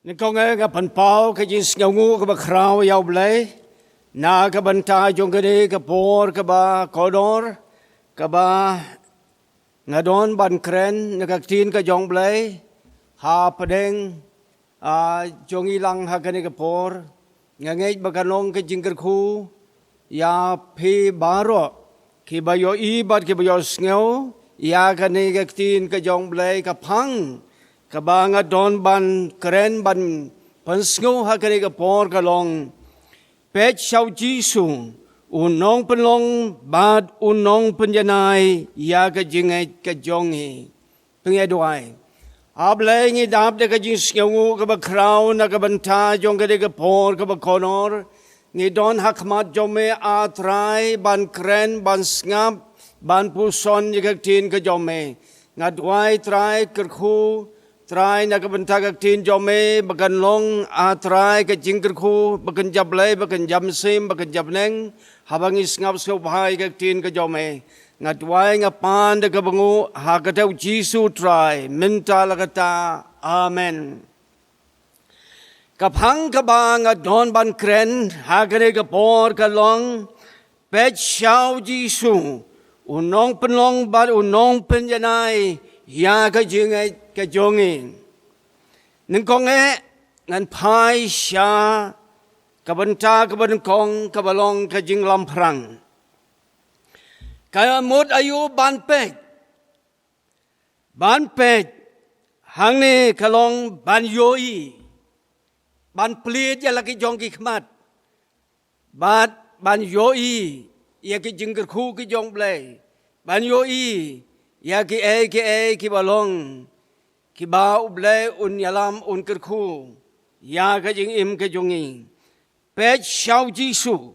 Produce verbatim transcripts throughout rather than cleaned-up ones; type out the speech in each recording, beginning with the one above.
Nyngkong eh nga pynpaw ka jingsngewnguh kaba khraw ïa U Blei na ka bynta jong kane ka por kaba kordor, kaba nga don ban kren na ka ktien ka jong U Blei hapdeng, ah, jong ngi lang ha kane ka por. Nga ngeit ba kan long ka jingkyrkhu ïa phi baroh kiba ïohi bad kiba ïohsngew ïa kane ka ktien ka jong U Blei. Ka phang kaba nga don ban kren ban pynsngew ha kane ka por ka long: Peit sha U Jisu, u nongpynlong bad u nongpynjanai ïa ka jingngeit ka jong ngi. To ngin ïa duwai. A Blei, ngi dap da ka jingsngewnguh kaba khraw na ka bynta jong kane ka por kaba kordor. Ngi don ha khmat jong me, A Trai, ban kren, ban sngap, ban puson ïa ka ktien ka jong me. Nga duwai, Trai, kyrkhu Trai na ka bynta ka ktien jong me, ba kan long, A Trai, ka jingkyrkhu ba kynja Blei, ba kynja mynsiem, ba kynja bneng, haba ngi sngap sngewbha ïa ka ktien ka jong me. Nga duwai, nga pan da kaba nguh ha ka kyrteng U Jisu Trai, mynta la katta. Amen. Ka phang kaba nga don ban kren ha kane ka por ka long: Peit sha U Jisu, u nongpynlong bad u nongpynjanai ïa ka jingngeit ka jong ngi. Nyngkong eh ngan phai sha ka bynta kaba nyngkong kaba long ka jinglamphrang. Ka mut aïu ban peit? Ban peit hangne ka long ban ïohi, ban plied ïa la ki jong ki khmat, bad ban ïohi ïa ki jingkyrkhu ki jong U Blei, ban ïohi ïa kiei kiei kiba long, kiba U Blei un ïalam, un kyrkhu ïa ka jingim ka jong ngi. Peit sha U Jisu,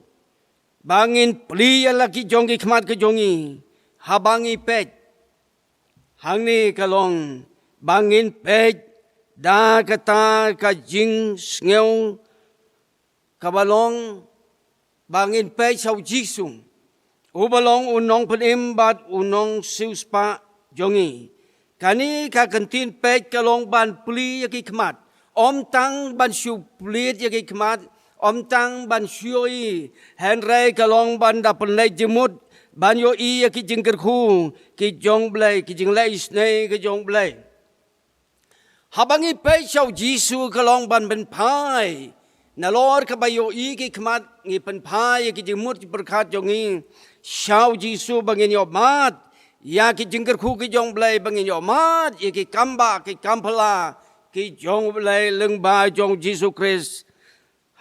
ba ngin plie ïa la ki jong ki khmat ka jong ngi haba ngi peit. Hangne ka long ba ngin peit da kata ka jingsngew kaba long ba ngin peit sha U Jisu, uba long u nongpynim bad u nongsiewspah jong ngi. Kane ka kyntien peit ka long ban plie ïa ki khmat. Ym tang ban shu plied ïa ki khmat, ym tang ban shu ïohi, hynrei ka long ban da pynleit jingmut, ban ïohi ïa ki jingkyrkhu ki jong U Blei, ki jingleh isynei ki jong U Blei. Haba ngi peit sha U Jisu ka long ban pynphai. Nalor kaba ïohi ki khmat, ngi pynphai ïa ki jingmut jingpyrkhat jong ngi sha U Jisu, ba ngin ïohmad ïa ki jingkyrkhu ki jong U Blei, ba ngin ïohmad ïa ki kambah ki kamphylla ki jong U Blei lyngba jong U Jisu Khrist.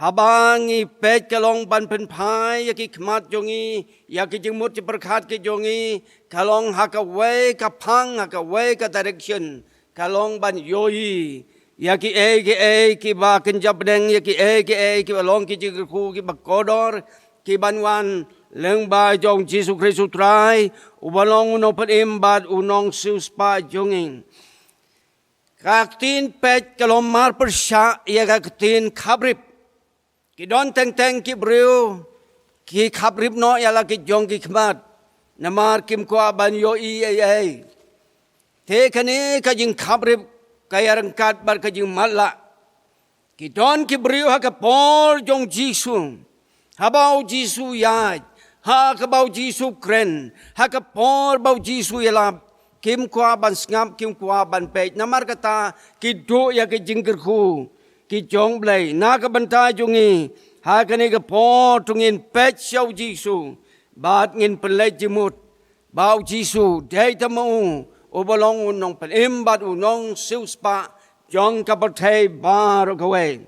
Haba ngi peit ka long ban pynphai ïa ki khmat jong ngi, ïa ki jingmut jingpyrkhat ki jong ngi, ka long ha kawei ka phang, ha kawei ka direction, ka long ban ïohi ïa kiei kiei kiba kynja bneng, ïa kiei kiei kiba long ki jingkyrkhu kiba kordor, kiban wan lyngba jong U Jisu Khrist U Trai, uba long u nongpynim bad u nongsiewspah jong ngi. Ka ktien peit ka long marpyrshah ïa ka ktien khaprip. Ki don teng teng ki briew ki khaprip noh ïa la ki jong ki khmat, namar kim kwah ban ïohi ei ei. Te kane ka jingkhaprip ka ïaryngkat bad ka jingmatlah. Ki don ki briew ha ka por jong U Jisu, haba U Jisu ïaid, ha kaba U Jisu kren, ha ka por ba U Jisu ïalap, kim kwah ban sngap, kim kwah ban peit. Namar kata ki duh ïa ki jingkyrkhu ki jong U Blei. Na ka bynta jong ngi, ha kane ka por to ngin peit sha U Jisu bad ngin pynleit jingmut ba U Jisu dei tang ma u uba long u nongpynim bad u nongsiewspah jong ka pyrthei baroh kawei.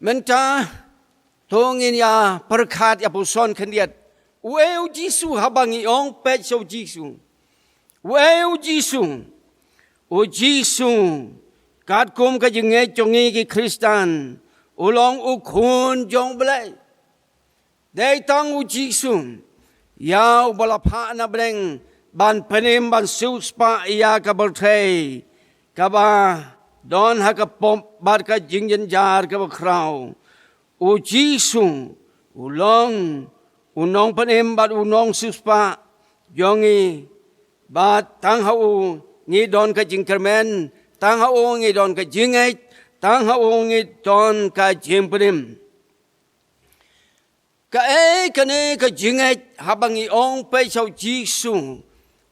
Mynta to ngin ïa pyrkhat, ïa puson khyndiat. Uei U Jisu? Haba ngi ong peit sha U Jisu, uei U Jisu? U Jisu, katkum ka jingngeit jong ngi ki Khristan, u long u Khun jong U Blei. Dei tang U Jisu ïa uba la phah na bneng ban pynim ban siewspah ïa ka pyrthei kaba don ha ka pop bad ka jingjynjar kaba khraw. U Jisu u long u nongpynim bad u nongsiewspah jong ngi. Bad tang ha u ngi don ka jingkyrmen, Tang ha u ngi don ka jingngeit, tang ha u ngi don ka jingpynim. Kaei kane ka jingngeit? Haba ngi ong peit sha u Jisu,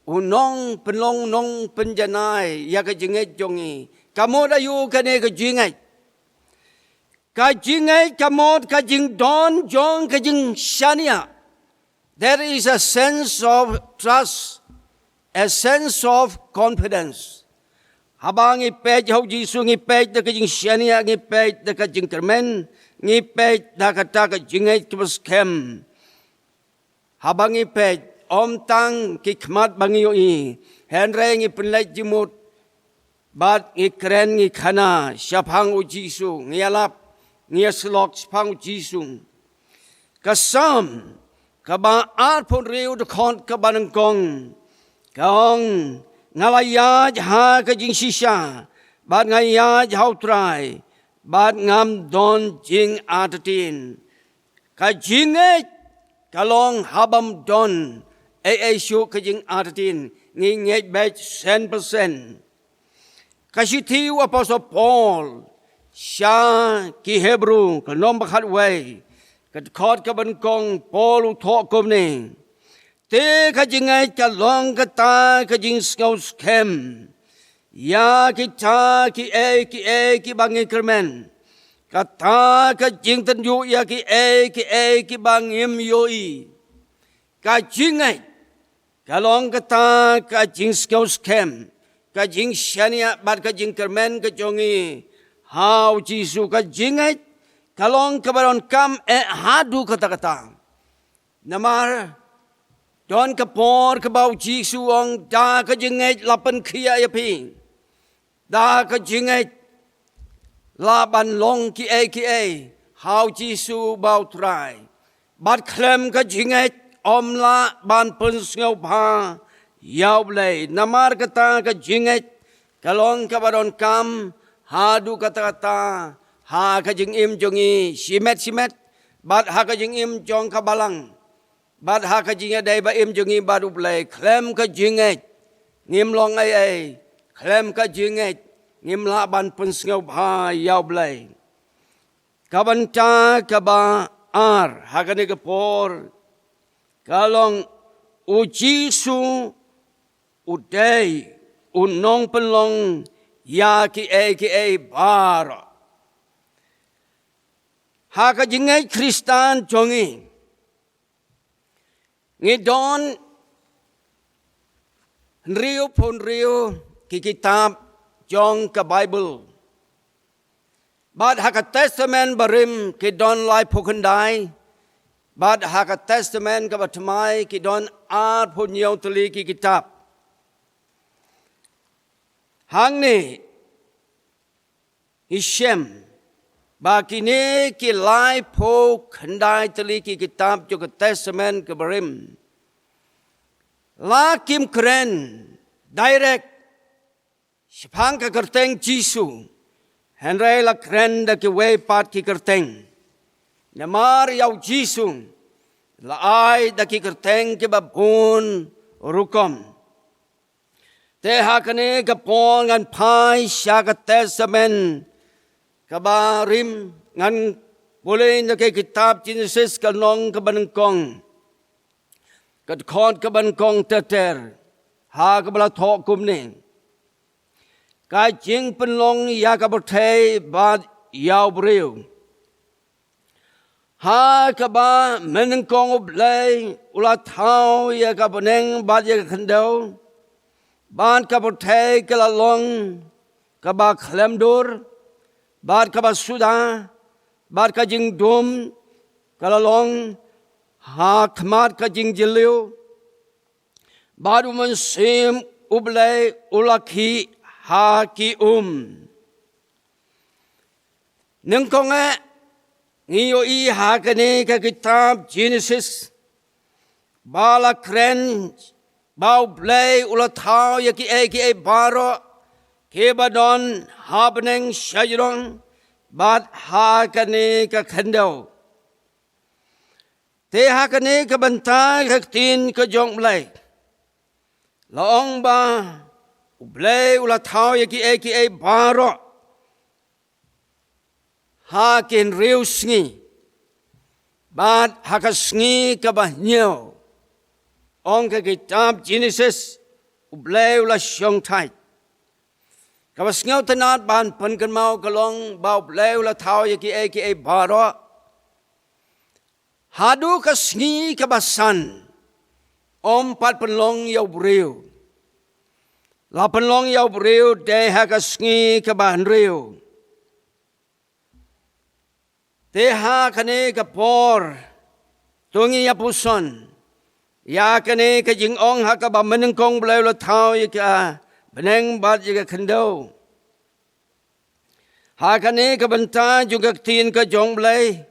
u nongpynlong nongpynjanai ïa ka jingngeit jong ngi, ka mut aïu kane ka jingngeit? Ka jingngeit ka mut ka jingdon jong ka jingshaniah. There is a sense of trust, a sense of confidence. Haba ngi peit ha u Jisu, ngi peit da ka jingshaniah, ngi peit da ka jingkyrmen, ngi peit da kata ka jingngeit kaba skhem. Haba ngi peit, ym tang ki khmat ba ngi ïohi, hynrei ngi pynleit jingmut bad ngi kren, ngi khana shaphang u Jisu, ngi ïalap, ngi ïasyllok shaphang u Jisu. Ka Salm kaba arphew hynriew, dkhot kaba nyngkong, ka ong, nga la ïaid ha ka jingshisha, bad nga ïaid ha u Trai, bad ngam don jingartatien. Ka jingngeit ka long habym don ei ei shuh ka jingartatien, ngi ngeit beit shen percent. Ka shithi u Apostol Paul sha ki Hebru, ka lynnong ba khatwei, ka dkhot kaba nyngkong, Paul u thoh kumne: Te ka jingngeit ka long kata ka jingsngewskhem ïa kita kiei kiei kiba ngi kyrmen, kata ka jingtynjuh ïa kiei kiei kiba ngim ïohi. Ka jingngeit ka long kata ka jingsngewskhem, ka jingshaniah bad ka jingkyrmen ka jong ngi ha u Jisu. Ka jingngeit ka long kaba donkam eh haduh katta katta. Namar don ka por kaba u Jisu u ong, da ka jingngeit la pynkhiah ïa phi. Da ka jingngeit lah ban long kiei kiei ha u Jisu ba u Trai. Bad khlem ka jingngeit ym lah ban pynsngewbha ïa U Blei. Namar kata ka jingngeit ka long kaba donkam haduh katta katta ha ka jingim jong ngi shimet shimet, bad ha ka jingim jong ka balang, bad ha ka jingïadei ba im jong ngi bad U Blei. Khlem ka jingngeit ngim long ei ei. Khlem ka jingngeit ngim lah ban pynsngewbha ïa U Blei. Ka bynta kaba ar ha kane ka por ka long, u Jisu u dei u nongpynlong ïa kiei kiei baroh. Ha ka jingngeit Khristan jong ngi, ngi don hynriewphew hynriew ki kitab jong ka Baibl. Bad ha ka Testament Barim ki don laiphew khyndai. Bad ha ka Testament kaba thymmai ki don arphew hynñiew tylli ki kitab. Hangne ngi shem ba kine ki laiphew khyndai tylli ki kitab jong ka Testament ka Barim la kim kren direct shaphang ka kyrteng Jisu, hynrei la kren da kiwei pat ki kyrteng. Namar ïa u Jisu la ai da ki kyrteng kiba bun rukom. Te ha kane ka por ngan phai sha ka Testament ka Barim, ngan pule na ka kitab Genesis ka lynnong kaba nyngkong, ka dkhot kaba nyngkong ter ter, ha kaba la thoh kumne: Ka jingpynlong ïa ka pyrthei bad ïa u briew. Ha kaba mynnyngkong U Blei u la thaw ïa ka bneng bad ïa ka khyndew, bad ka pyrthei ka la long kaba khlem dur, bad kaba suda, bad ka jingdum ka la long ha khmat ka jingjylliew, bad U Mynsiem U Blei u la khih ha ki um. Nyngkong eh ngi ïohi ha kane ka kitab Genesis ba la kren ba U Blei u la thaw ïa kiei kiei baroh kiba don ha bneng, shajrong, bad ha kane ka khyndew. Te ha kane ka bynta ka ktien ka jong U Blei la ong ba U Blei u la thaw ïa kiei kiei baroh ha ki hynriew sngi. Bad ha ka sngi kaba hynñiew, ong ka kitab Genesis, U Blei u la shongthait. Kaba sngewtynnad ban pynkynmaw ka long ba U Blei u la thaw ïa kiei kiei baroh. Haduh ka sngi kaba san, ym pat pynlong ïa u briew. La pynlong ïa u briew dei ha ka sngi kaba hynriew. Te ha kane ka por, to ngin ïa puson ïa kane ka jingong ha kaba mynnyngkong U Blei u la thaw ïa ka bneng bad ïa ka khyndew. Ha kane ka bynta jong ka ktien ka jong U Blei,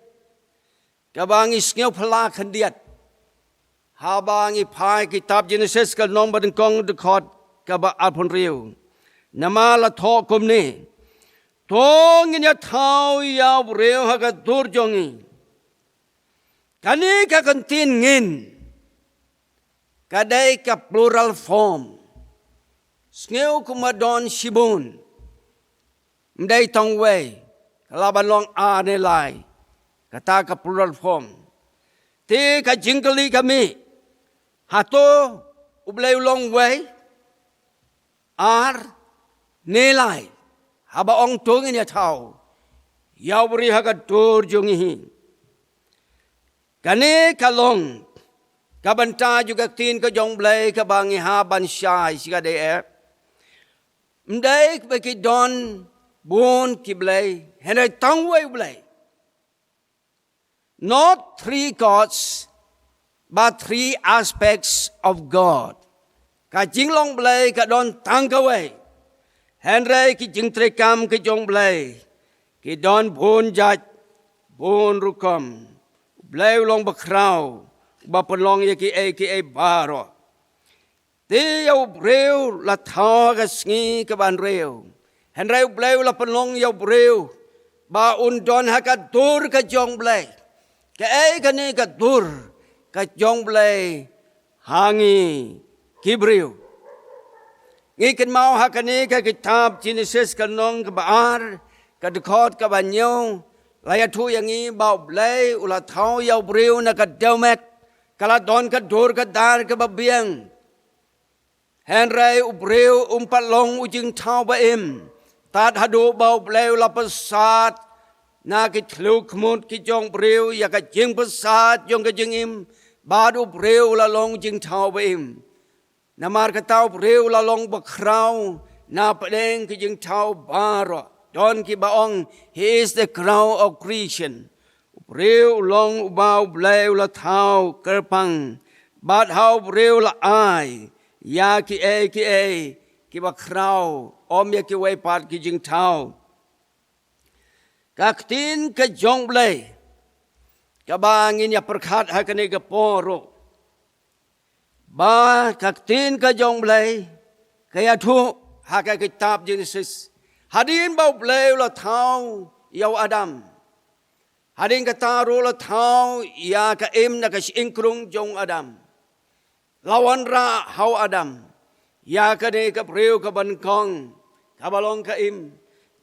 kaba ngi sngewphylla khyndiat haba ngi phai kitab Genesis ka lynnong banyngkong, dkhot kaba arphew hynriew. Namar la thoh kumne: To ngin ïa thaw ïa u briew ha ka dur jong ngi. Kane ka ktien ngin, ka dei ka plural form. Sngew kumba don shibun, ym dei tang wei, ka lah ban long ar ne lai. Kata ka plural form. Te ka jingkylli ka mih, hato U Blei u long wei, ar ne lai, haba ong to ngin ïa thaw ïa u briew ha ka dur jong ngi? Kane ka long ka bynta jong ka ktien ka jong U Blei kaba ngi hap ban shai shikatdei eh. Ym dei ba ki don bun ki blei, hynrei tang wei U Blei. Not three gods, but three aspects of God. Ka jinglong Blei ka don tang kawei, hynrei ki jingtreikam ki jong Blei ki don bun jait, bun rukom. U Blei u long bakhraw, uba pynlong ïa kiei kiei baroh. Te ïa u briew la thaw ha ka sngi kaba hynriew. Hynrei U Blei u la pynlong ïa u briew ba un don ha ka dur ka jong Blei. Kaei kane ka dur ka jong Blei ha ngi ki briew? Ngi kynmaw ha kane ka kitab Genesis ka lynnong kaba ar, ka dkhot kaba hynñiew, la ïathuh ïa ngi ba U Blei u la thaw ïa u briew na ka dewmet, ka la don ka dur ka dar kaba biang. Hynrei u briew um pat long u jingthaw ba im, tad haduh ba U Blei u la pynsad na ki thliew khmut ki jong u briew ïa ka jingpynsad jong ka jingim, bad u briew u la long jingthaw ba im. Namar kata u briew u la long bakhraw na pdeng ki jingthaw baroh. Don kiba ong, he is the crown of creation. U briew u long uba U Blei u la thaw kyrpang. Bad ha u briew la ai ïa kiei kiei kiba khraw, ym ïa kiwei pat ki jingthaw. Ka ktien ka jong U Blei kaba ngin ïa pyrkhat ha kane ka por ruh, ba ka ktien ka jong U Blei ka ïathuh ha ka kitab Genesis. Hadien ba U Blei u la thaw ïa u Adam, hadien kata ruh la thaw ïa ka Im na ka shyiengkrung jong u Adam. La wanrah ha u Adam ïa kane ka briew kaba nyngkong, kaba long ka Im.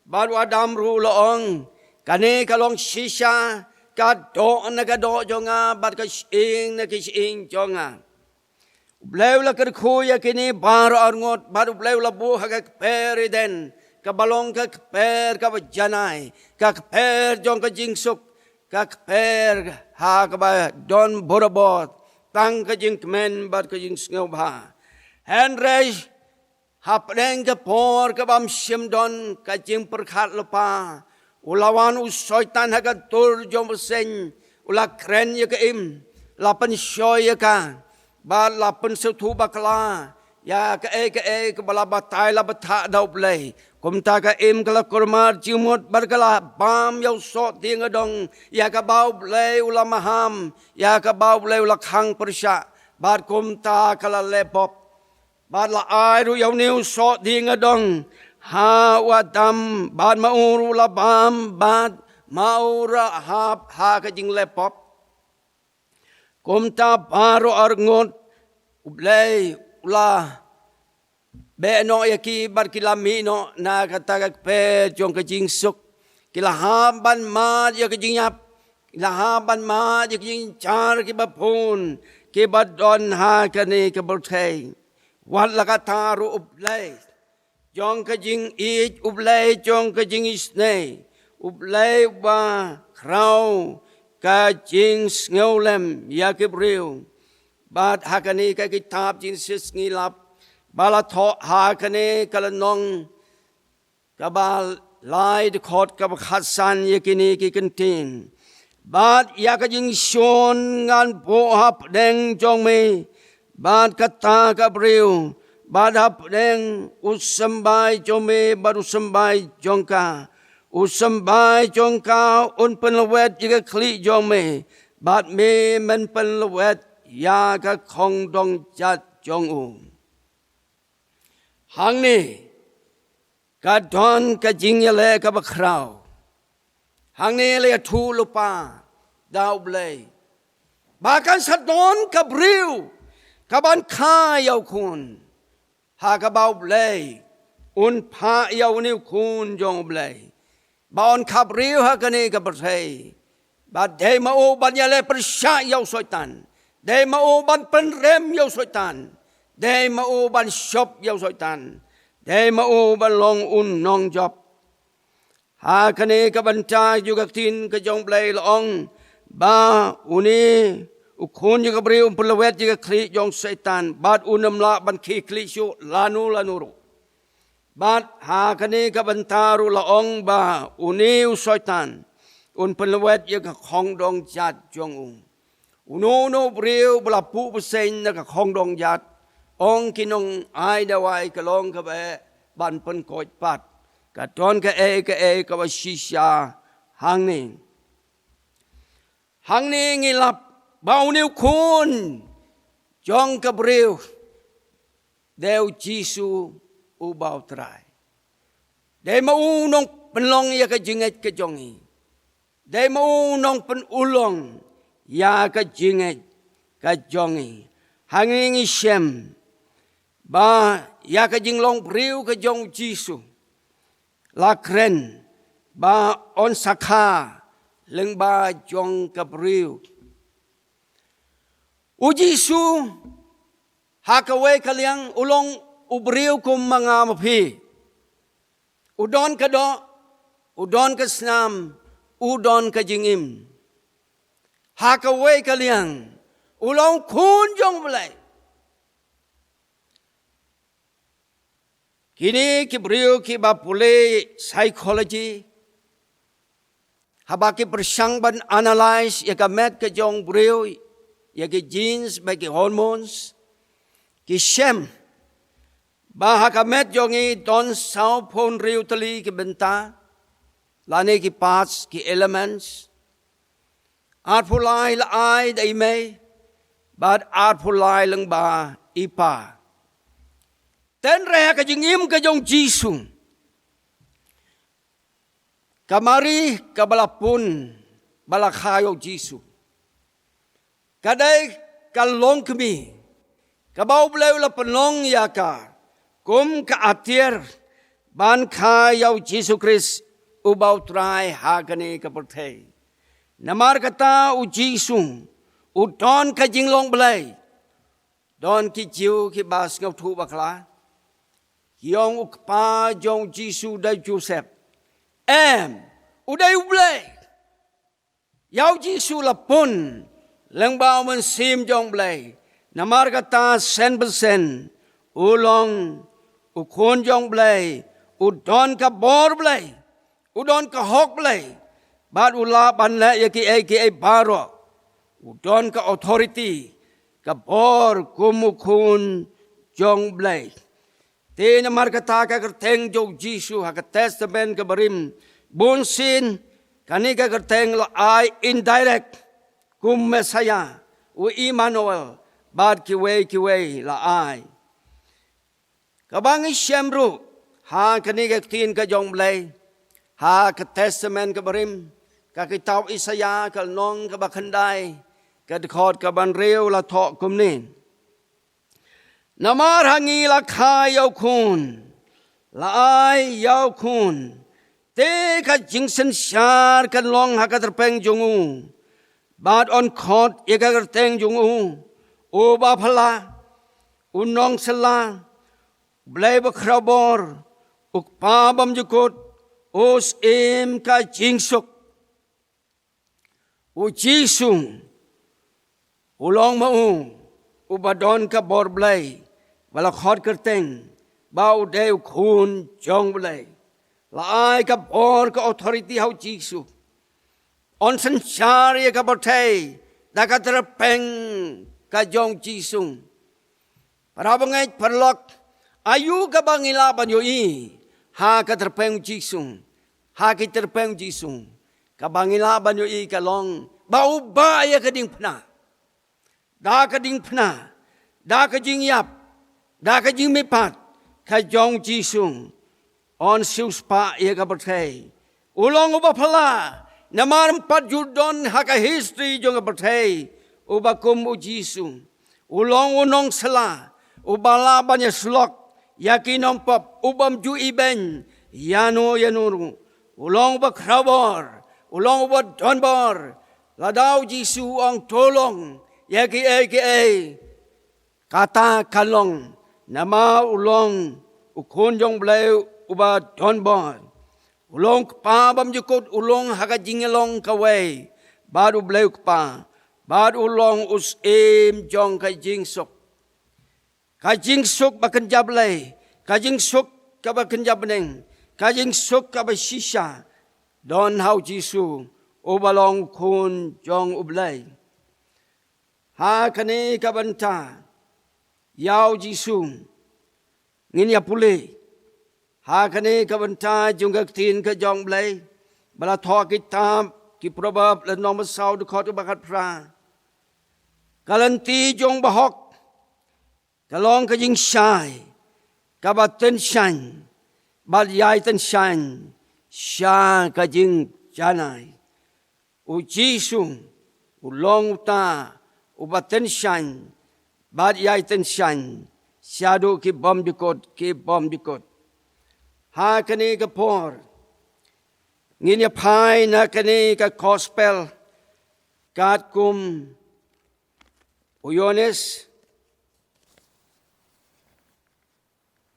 Bad u Adam ruh la ong, kane ka long shisha ka doh na ka doh jong nga, bad ka shyieng na ka shyieng jong nga. U Blei u la kyrkhu ïa kine baroh arngut, bad U Blei u la buh ha ka kper Eden, kaba long ka kper kaba janai, ka kper jong ka jingsuk, ka kper ha kaba don borabor tang ka jingkmen bad ka jingsngewbha. Hynrei hapdeng ka por kaba ym shym don ka jingpyrkhat lypa, u la wan u Soitan ha ka dur jong u bseiñ, u la kren ïa ka Im, la pynshoi ïa ka, bad la pynsngewthuh bakla ïa kaei kaei kaba la batai la bthah da U Blei. Kumta ka Im ka la kulmar jingmut bad ka la bam ïa u soh dieng adong, ïa kaba U Blei u la maham, ïa kaba U Blei u la khang pyrshah, bad kumta ka la leh pop. Bad la ai ruh ïa une u soh dieng adong ha u Adam, bad ma u ruh u la bam, bad ma u ruh la hap ha ka jingleh pop. Kumta baroh arngut U Blei u la beh noh ïa ki bad ki la mih noh na kata ka kper jong ka jingsuk. Ki la hap ban mad ïa ka jingïap, ki la hap ban mad ïa ka jingjar kiba bun kiba don ha kane ka pyrthei. Wat la kata ruh U Blei jong ka jingïeit, U Blei jong ka jingisynei, U Blei uba khraw ka jingsngewlem ïa ki briew. Bad ha kane ka kitab Jenesis ngi lap ba la thoh ha kane ka lynnong kaba lai, dkhot kaba khatsan, ïa kine ki kyntien: Bad ïa ka jingshun ngan buh hapdeng jong me bad kata ka briew, bad hapdeng u symbai jong me bad u symbai jong ka. U symbai jong ka un pynlwet ïa ka khlieh jong me, bad me men pynlwet ïa ka khongdong jat jong u. Hangne ka don ka jingïaleh kaba khraw. Hangne la ïathuh lypa da U Blei ba kan sa don ka briew kaban kha ïa u khun, ha kaba U Blei un phah ïa une u khun jong U Blei ba un kha briew ha kane ka pyrthei. Bad dei ma u ban ïaleh pyrshah ïa u Soitan, dei ma u ban pynrem ïa u Soitan, dei ma u ban shop ïa u Soitan, dei ma u ban long u nongjop. Ha kane ka bynta jong ka ktien ka jong U Blei la ong ba une u khun jong ka briew un pynlwet ïa ka khlieh jong u Soitan, bad un ym lah ban khie khlieh shuh lano lano ruh. Bad ha kane ka bynta ruh la ong ba une u Soitan un pynlwet ïa ka khongdong jat jong u. Uno uno u briew ba la puh bseiñ na ka khongdong jat, ong ki nongai dawai, ka long kaba eh ban pynkoit pat. Ka don kaei kaei kaba shisha hangne. Hangne ngi lap ba une u khun jong ka briew dei U Jisu uba U Trai. Dei ma u nongpynlong ïa ka jingngeit ka jong ngi. Dei ma u nongpynurlong ïa ka jingngeit ka jong ngi. Hangne ngi shem ba ïa ka jinglong briew ka jong U Jisu la kren ba un sa kha lyngba jong ka briew. U Jisu ha kawei ka liang u long u briew kum ma nga ma phi. U don ka doh, u don ka snam, u don ka jingim. Ha kawei ka liang u long khun jong U Blei. Kine ki briew kiba pule psychology, haba ki pyrshang ban analyse ïa ka met ka jong u briew, ïa ki genes bad ki hormones, ki shem ba ha ka met jong ngi don sawphew hynriew tylli ki bynta lane ki parts, ki elements. Arphew lai la ai da i mei bad arphew lai lyngba i pa. Hynrei ha ka jingim ka jong U Jisu, ka Mari kaba la pun ba la kha ïa U Jisu, ka dei ka longkmie kaba U Blei u la pynlong ïa ka kum ka atiar ban kha ïa U Jisu Khrist uba U Trai ha kane ka pyrthei. Namar kata U Jisu u don ka jinglong Blei. Don ki Jiw kiba sngewthuh bakla, ki ong u kpa jong U Jisu dei u Joseph. Em, u dei U Blei. Ïa U Jisu la pun lyngba U Mynsiem jong U Blei. Namar kata shen bad shen u long u khun jong U Blei, u don ka bor Blei, u don ka hok Blei, bad u lah ban leh ïa kiei kiei baroh. U don ka authority, ka bor kum u khun jong U Blei. Te namar kata ka kyrteng jong U Jisu ha ka Testament kaba rim, bunsien kane ka kyrteng la ai indirect kum Messiah, u Immanuel, bad kiwei kiwei la ai. Kaba ngi shem ruh ha kane ka ktien ka jong U Blei ha ka Testament kaba rim, ka kitab Isaiah ka lynnong kaba khyndai, ka dkhot kaba hynriew la thoh kumne: Namar ha ngi la kha ïa u khun, la ai ïa u khun, te ka jingsynshar kan long ha ka tyrpeng jong u, bad yn khot ïa ka kyrteng jong u, u ba phylla, u nongsylla, u Blei ba khraw bor, u Kpa bymjukut, u Syiem ka jingsuk. U Jisu u long ma u, u ba don ka bor Blei, ba la khot kyrteng ba u dei u khun jong Blei. La ai ka bor, ka authority ha u Jisu. Yn synshar ïa ka pyrthei da ka tyrpeng ka jong u Jisu. Para bangeit paralok, aïu kaba ngi lah ban ïohi ha ka tyrpeng u Jisu, ha ki tyrpeng u Jisu? Kaba ngi lah ban ïohi ka long ba u bah ïa ka diengphna. Da ka diengphna, da ka jingïap, da ka jingmihpat ka jong u Jisu, yn siewspah ïa ka pyrthei. U long u ba phylla, namar ym pat ju don ha ka history jong ka pyrthei u ba kum u Jisu. U long u nongsylla, u ba lah ban ïasyllok ïa ki nongpop, u bym ju ibeiñ ïano ïano ruh. U long u ba khraw bor, u long u ba don bor. Lada u Jisu u ong to long ïa kiei kiei, kata kan long, namar u long u khun jong Blei u ba don bor. U long Kpa bymjukut, u long ha ka jingïalong kawei bad u Blei u Kpa, bad u long u Syiem jong ka jingsuk. Ka jingsuk ba kynja Blei, ka jingsuk kaba kynja bneng, ka jingsuk kaba shisha don ha u Jisu, u ba long u khun jong u Blei. Ha kane ka bynta ïa u Jisu ngin ïa pule ha kane ka bynta jong ka ktien ka jong Blei, ba la thoh ha kitab ki Proverb, lynnong ba saw, dkhot ba khatphra. Ka lynti jong bahok ka long ka jingshai kaba tyngshaiñ, bad ïai tyngshaiñ sha ka jingjanai. U Jisu u long uta u ba tyngshaiñ bad ïai tyngshaiñ shaduh ki bymjukut ki bymjukut. Ha kane ka por ngin ïa phai na kane ka gospel katkum u Ïoannis,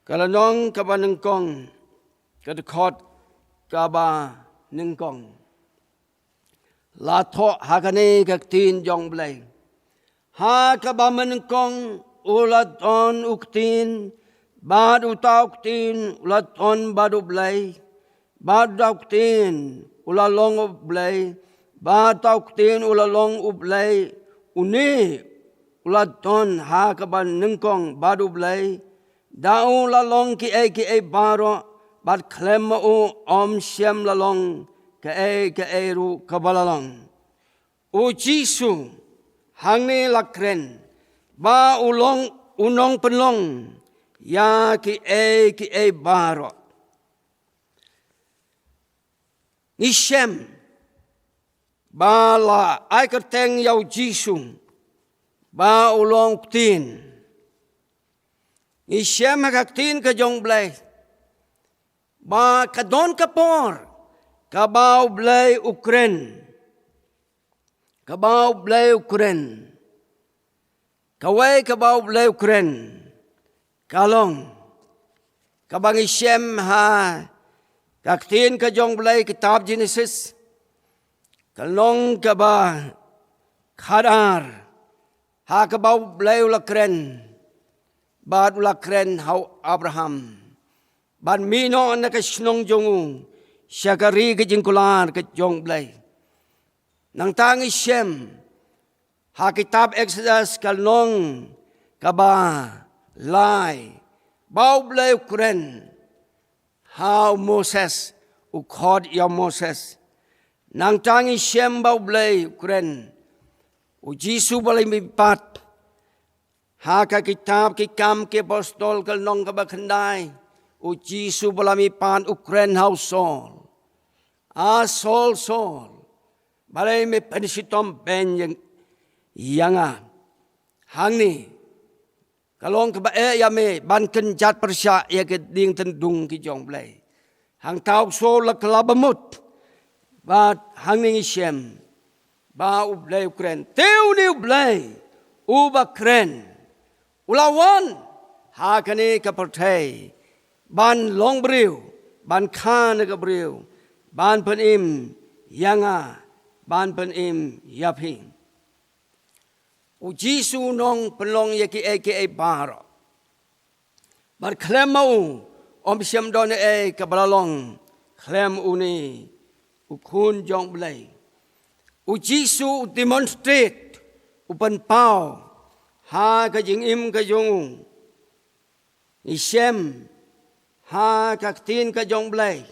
ka lynnong kaba nyngkong, ka dkhot kaba nyngkong. La thoh ha kane ka ktien jong Blei: Ha kaba nyngkong u la don u Ktien, bad uta u Ktien u la don bad u Blei, bad uta u Ktien u la long u Blei, bad uta u Ktien u la long u Blei. Une u la don ha kaba nyngkong bad u Blei. Da u la long kiei kiei baroh, bad khlem ma u ym shym la long kaei kaei ruh kaba la long. U Jisu hangne la kren ba u long u nongpynlong ïa kiei kiei baroh. Ngi shem ba la ai kyrteng ïa u Jisu ba u long u Ktien. Ngi shem ha ka ktien ka jong Blei ba ka don ka por kaba u Blei u kren. Kaba u Blei u kren. Kawei kaba u Blei u kren ka long kaba ngi shem ha ka ktien ka jong Blei, kitab Jenesis, ka lynnong kaba khatar, ha kaba u Blei u la kren, bad u la kren ha u Abraham ban mih noh na ka shnong jong u sha ka ri ka jingkular ka jong Blei. Nangta ngi shem ha kitab Exodus ka lynnong kaba lai ba u Blei u kren ha u Moses, u khot ïa u Moses. Nangta ngi shem ba u Blei u kren, u Jisu ba la mihpat. Ha ka kitab Ki Kam ki Apostol ka lynnong kaba khyndai, u Jisu ba la mihpat u kren ha u Saul: A Saul, Saul, balei me pynshitom beiñ ïa nga? Hangne ka long kaba eh ïa me ban kynjat pyrshah ïa ka ding tyndung ki jong U Blei. Hangta u Saul la kylla bamut, bad hangne ngi shem ba U Blei u kren. Te une U Blei uba kren u la wan ha kane ka pyrthei ban long briew, ban kha na ka briew, ban pynim ïa nga, ban pynim ïa phi. U Jisu u nongpynlong ïa kiei kiei baroh. Bad khlem ma u, ym shym don ei kaba la long khlem une u Khun jong U Blei. U Jisu u demonstrate, u pynpaw ha ka jingim ka jong u. Ngi shem ha ka ktien ka jong U Blei,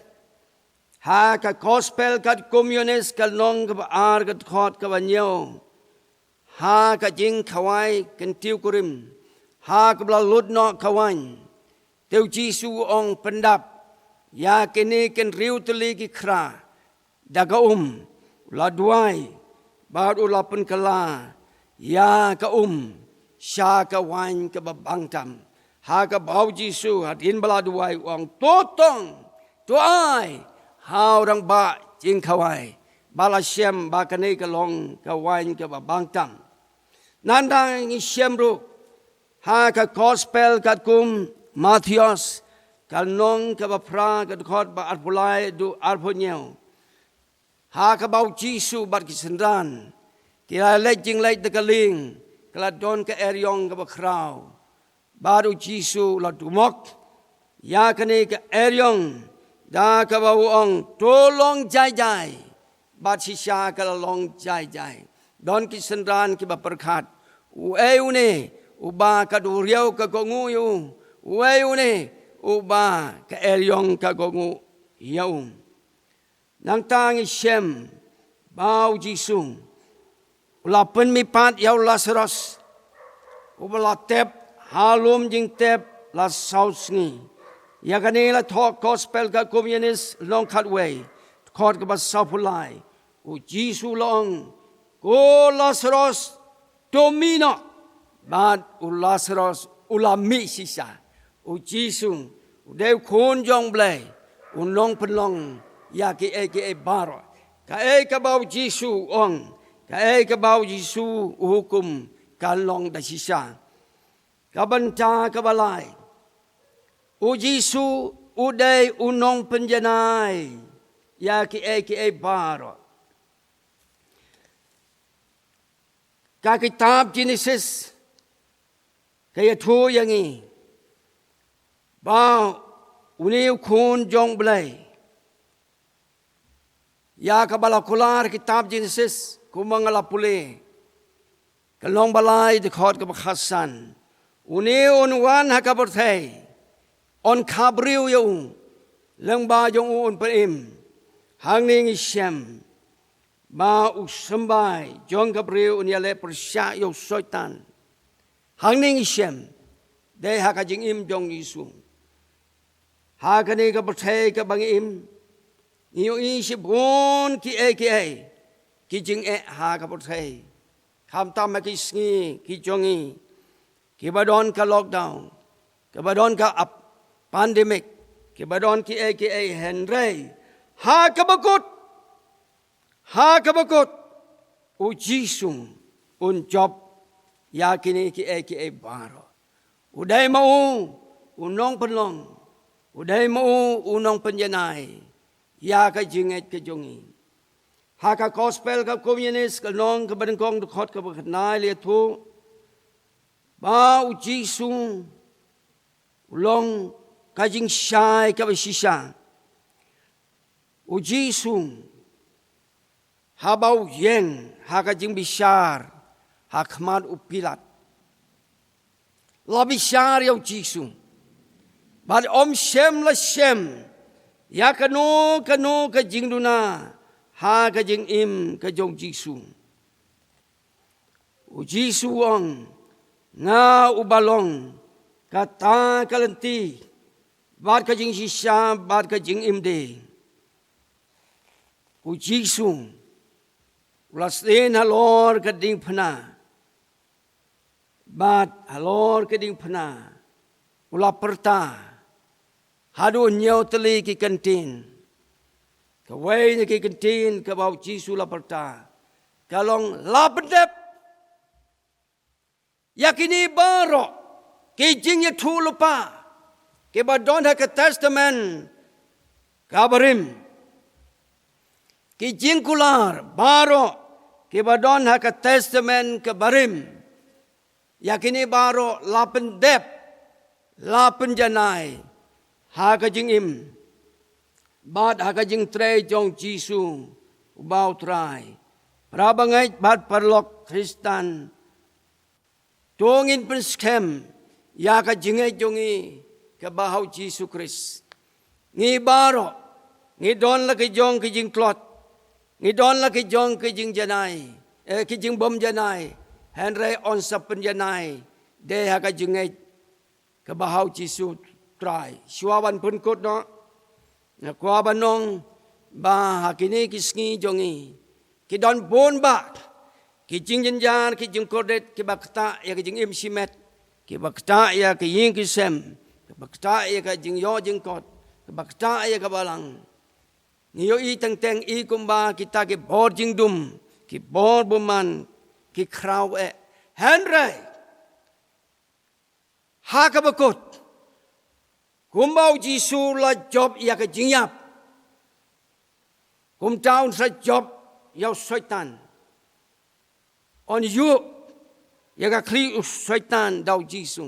ha ka Gospel katkum u Ïoannis, ka lynnong kaba ar, ka dkhot kaba hynñiew, ha ka jingkhawai kyntiew kurim, ha kaba la lut noh ka waiñ, te U Jisu u ong, pyndap ïa kine ki hynriew tylli ki khra da ka um. U la duwai bad u la pynkylla ïa ka um sha ka waiñ kaba bang tam. Ha kaba U Jisu, hadien ba la duwai, u ong, to tong, to ai ha u rangbah jingkhawai. Ba la shem ba kane ka long ka waiñ kaba bang tam. Nangta ngi shem ruh ha ka Gospel katkum u Mathaios, ka lynnong kaba phra, ka dkhot ba arphew lai haduh arphew hynñiew, ha kaba U Jisu bad ki synran ki la leit jingleit da ka lieng, ka la don ka eriong kaba khraw. Bad U Jisu u la dumok ïa kane ka eriong da kaba u ong, to long jai jai. Bad shisha ka la long jai jai. Don ki synran kiba pyrkhat, uei une uba ka duriaw ka kohnguh ïa u? Uei une uba ka eriong ka kohnguh ïa u? Nangta ngi shem ba U Jisu u la pynmihpat ïa u Lasaros, uba la tep ha lum jingtep la saw sngi. Ïa kane la thoh Gospel katkum u Ïoannis, lynnong khatwei, dkhot kaba sawphew lai. U Jisu u la ong, ko Lasaros, to mih noh. Bad u Lasaros u la mih shisha. U Jisu u dei u Khun jong U Blei, u nongpynlong ïa kiei kiei baroh. Kaei kaba U Jisu u ong, kaei kaba U Jisu u hukum, kan long da shisha. Ka bynta kaba lai, U Jisu u dei u nongpynjanai ïa kiei kiei baroh. Ka kitab Jenesis ka ïathuh ïa ngi ba une u Khun jong U Blei, ïa kaba la kular kitab Jenesis, kumba nga la pule, ka lynnong ba lai, dkhot kaba khatsan. Une un wan ha ka pyrthei, un kha briew ïa u lyngba jong u un pynim. Hangne ngi shem ba u symbai jong ka briew un ïaleh pyrshah ïa u Soitan. Hangne ngi shem, dei ha ka jingim jong U Jisu. Ha kane ka pyrthei kaba ngi im, ngi ïohi shibun kiei kiei ki jingeh ha ka pyrthei. Khamtam ha ki sngi ki jong ngi, kiba don ka lockdown, kiba don ka ap-, pandemic, kiba don kiei kiei, hynrei ha kaba kut, ha kaba kut, U Jisu un jop ïa kine kiei kiei baroh. U dei ma u u nongpynlong, u dei ma u u nongpynjanai ïa ka jingngeit ka jong ngi. Ha ka Gospel katkum u Ïoannis, ka lynnong kaba nyngkong, dkhot kaba khyndai, la ïathuh ba U Jisu u long ka jingshai kaba shisha. U Jisu, haba u ïeng ha ka jingbishar ha khmat u Pilat, la bishar ïa U Jisu, bad ym shym la shem ïa kano kano ka jingduna ha ka jingim ka jong U Jisu. U Jisu u ong, nga uba long kata ka lynti, bad ka jingshisha, bad ka jingim de. U Jisu u la sdien halor ka diengphna. Bad halor ka diengphna u la pyrta haduh hynñiew tylli ki kyntien. Kawei na ki kyntien kaba u Jisu u la pyrta ka long, la pyndep ïa kine baroh ki jingïathuhlypa kiba don ha ka Testament kaba rim. Ki jingkular baroh kiba don ha ka Testament kaba rim, ïa kine baroh la pyndep, la pynjanai ha ka jingim bad ha ka jingtrei jong u Jisu uba u Trai. Para bangeit bad paralok Khristan, to ngin pynskhem ïa ka jingngeit jong ngi kaba ha u Jisu Khrist. Ngi baroh ngi don la ki jong ki jingtlot, ngi don la ki jong ki jingjanai, eh, ki jingbymjanai. Hynrei yn sa pynjanai de ha ka jingngeit kaba ha u Jisu Trai. Shuwa ban pynkut noh, nga kwah ban ong ba ha kine ki sngi jong ngi ki don bun bah ki jingjynjar, ki jingkordit kiba ktah ïa ka jingim shimet, kiba ktah ïa ka ïing ka sem, kiba ktah ïa ka jingïoh jingkot, kiba ktah ïa ka balang. Ngi ïohi teng teng i kumba kita ki bor jingdum, ki bor bymman, ki khraw eh. Hynrei ha kaba kut, kumba u Jisu u la jop ïa ka jingïap, kumta un sa jop ïa u Soitan. Yn ïuh ïa ka khlieh u Soitan da u Jisu.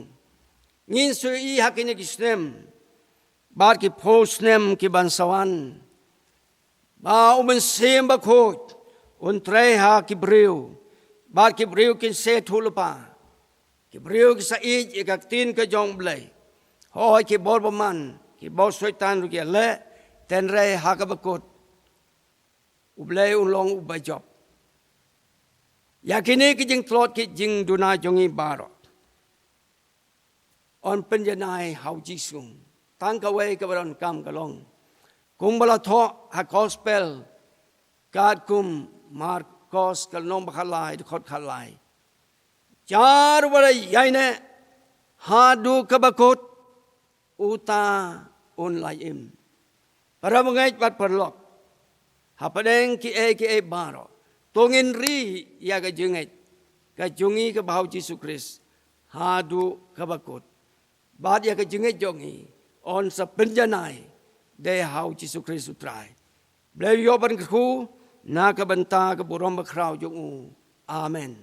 Ngin sa ïohi ha kine ki snem bad ki phew snem ki ban sa wan, ba u Mynsiem Bakhuid un trei ha ki briew, bad ki briew kin sa ïathuhlypa, ki briew ki sa ïeit ïa ka ktien ka jong u Blei. Hooid, ki bor bymman, ki bor Soitan ruh ki ïaleh, hynrei ha kaba kut u Blei un long uba jop. Ïa kine ki jingtlot ki jingduna jong ngi baroh, yn pynjanai ha u Jisu. Tang kawei kaba donkam ka long, kumba la thoh ha Gospel katkum Markos ka lynnong ba khatlai, dkhot khatlai: Jar uba la ïaineh haduh kaba kut, uta un la im. Para bangeit bad paralok, hapdeng kiei kiei baroh, to ngin ri ïa ka jingngeit ka jong ngi kaba ha u Jisu Khrist haduh kaba kut. Bad ïa ka jingngeit jong ngi yn sa pynjanai de ha u Jisu Khrist u Trai. Blei ïoh ban kyrkhu na ka bynta ka burom bakhraw jong u. Amen.